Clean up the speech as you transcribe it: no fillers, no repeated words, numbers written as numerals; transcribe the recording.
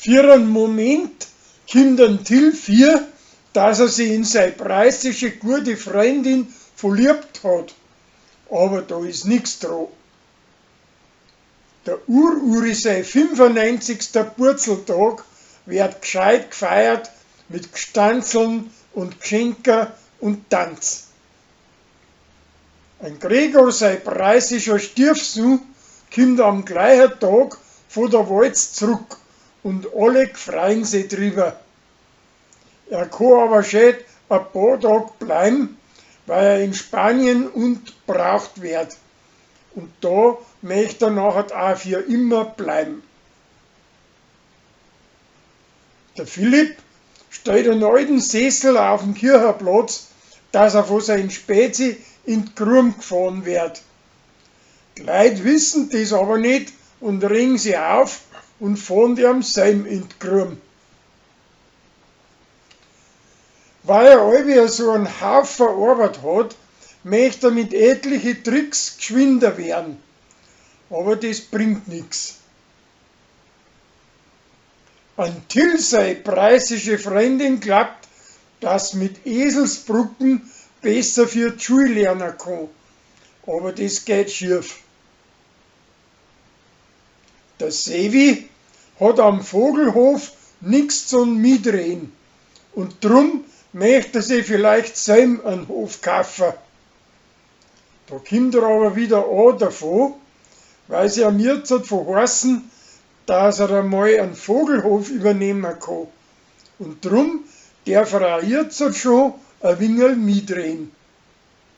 Für einen Moment kimmt em Till vier, dass er si in sei preißische guade Freundin verliebt hat, aber da is nix dro. Der Ur-Uri sei 95. Purzeltag werd gscheit gfeiert mit Gstanzln und Gschenker und Tanz. Ein Gregor sei preißischer Stiefsohn kimmt am gleichen Tag vo der Walz zruck und alle gfreien si drüber. Er kann aber schön a paar Tag bleiben, weil er in Spanien und braucht werd. Und da möcht er nachher auch für immer bleiben. Der Philipp stellt einen alten Sessel auf den Kirchenplatz, dass er von seinen Spezi in die Grum gefahren wird. Die Leute wissen das aber nicht und regen sie auf und fahren die am Seim in die Grum. Weil er allweil so einen Haufen Arbeit hat, möchte er mit etliche Tricks geschwinder werden. Aber das bringt nix. An Till sei preißische Freundin glaubt, dass mit Eselsbrücken besser für die Schule lernen kann. Aber das geht schief. Der Sevi hat am Vogelhof nix zum Mitreden und drum möchte er sich vielleicht selber einen Hof kaufen. Da kommt er aber wieder an davon, weil sie am jetzt verheißen, dass er einmal einen Vogelhof übernehmen kann. Und drum darf er auch jetzt schon ein wenig mitreden.